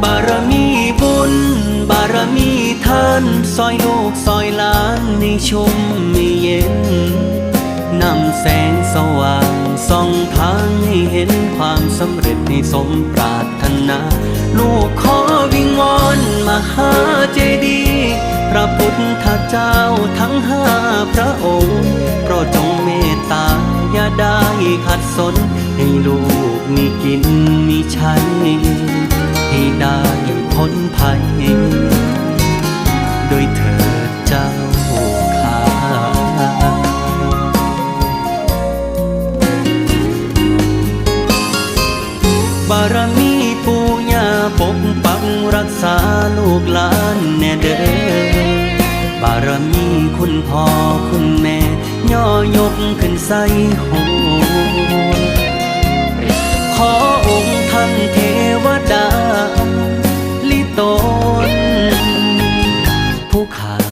ບາລະມີບຸນ ບາລະມີທານ ຊ່ອຍລູກຊ່ອຍຫຼານໃຫ້ຊຸ່ມໃຫ້ເຢັນ ນຳແສງສະຫວ່າງສ່ອງທາງໃຫ້ເຫັນຄວາມສຳເລັດ ໃຫ້ສົມປາດຖະໜາ ລູກຂໍວິງວອນມະຫາເຈດີ ພະພຸດທະເຈົ້າທັງຫ້າພະອົງ ໂປດຈົ່ງເມດຕາ ຢ່າໄດ້ຂັດສົນ ໃຫ້ລູກມີກິນມີໃຊ້ ໃຫ້ໄດ້ພົ້ນໄພ ດ້ວຍເທີດເຈົ້າຂ້າ. ບາລະມີປູ່ຍ່າປົກປັກຮັກສາລູກຫຼານແດ່ເດີ ບາລະມີຄຸນພໍ່ຄຸນແມ່ຍໍຍົກຂຶ້ນໃສ່ຫົວ ຂໍອົງທ່ານເທວະ